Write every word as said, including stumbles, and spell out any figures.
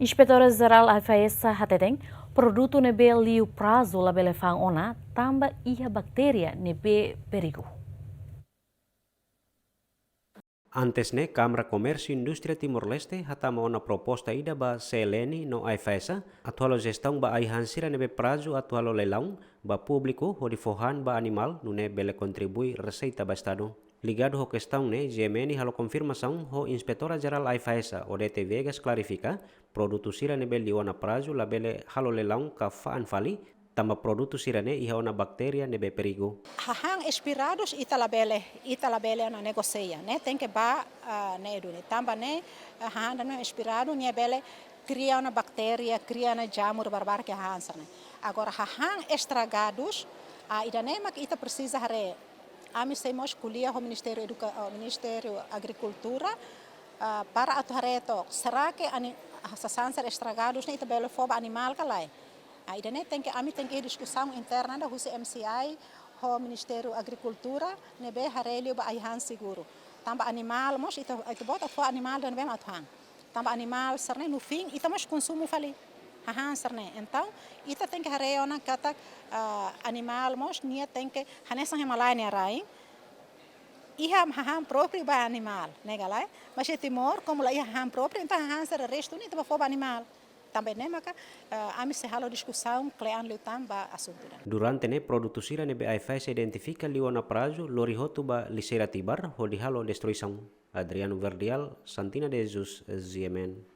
Inspetora Jerál AIFAESA hateten, produtu ne'ebé liu prazu labele fa'an ona tanba iha baktéria ne'ebé perigu. Antes ne'e, Kámara Komérsiu Indústria Timor-Leste hatama ona proposta ida ba C L N no AIFAESA atu halo jestaun ba ai-han sira ne'ebé prazu atu halo leilaun ba públiku hodi fó han ba animál nune'e bele kontribui reseita ba Estadu. Ligadu ho kestaun ne'e, G M N halo konfirmasaun ho Inspetora Jerál AIFAESA, Odete Viegas, klarifika, produtu sira ne'ebé liu ona prazu labele halo leilaun ka fa'an fali, tanba produtu sira-ne'e iha ona baktéria ne'ebé perigu. Hahán espiradus ita labele, ita labele ona negosia, ne'e tenke ba, ah, ne'e duni. Tanba ne'e, ah, hahán ida-ne'e espiradu, nia bele kria ona baktéria, kria ona jamur barbarak iha hahán sira-ne'e. Agora, hahán estragadus, ah, ida-ne'e mak ita presiza haree. Ami sei mós ko'alia ho Ministériu Eduka-, ah, Ministériu Agrikultura, ah, para atu haree took. Será que ani-, ah, sasán sira estragadus ne'e ita bele fó ba animál ka lae? Ah, ida-ne'e tenke, ami tenke diskusaun interna ida husi M C I ho Ministériu Agrikultura, ne'ebé haree liu ba ai-han seguru. Tanba animál mós ita, ita-boot atu fó animál ida ne'ebé mak atu han. Tanba animál sira-ne'e no fim ita mós konsumu fali hahán sira-ne'e. Entaun, ita tenke haree ona katak, ah, animál mós nia tenke hanesan iha malae nia rain. Iha hahán própriu ba animál, ne'e ka lae? Mas iha Timor, komu la iha hahán própriu, entaun hahán sira restu ne'e ita bá fó ba animál. Tanba ne'e maka, eh, ami sei halo diskusaun kle'an liután ba asuntu ida-ne'e. Durante ne'e, produtu sira ne'ebé AIFAESA identifika liu ona prazu lori hotu ba lixeira Tibar hodi halo destruisaun. Adriano Verdial, Santina de Jesus, G M N.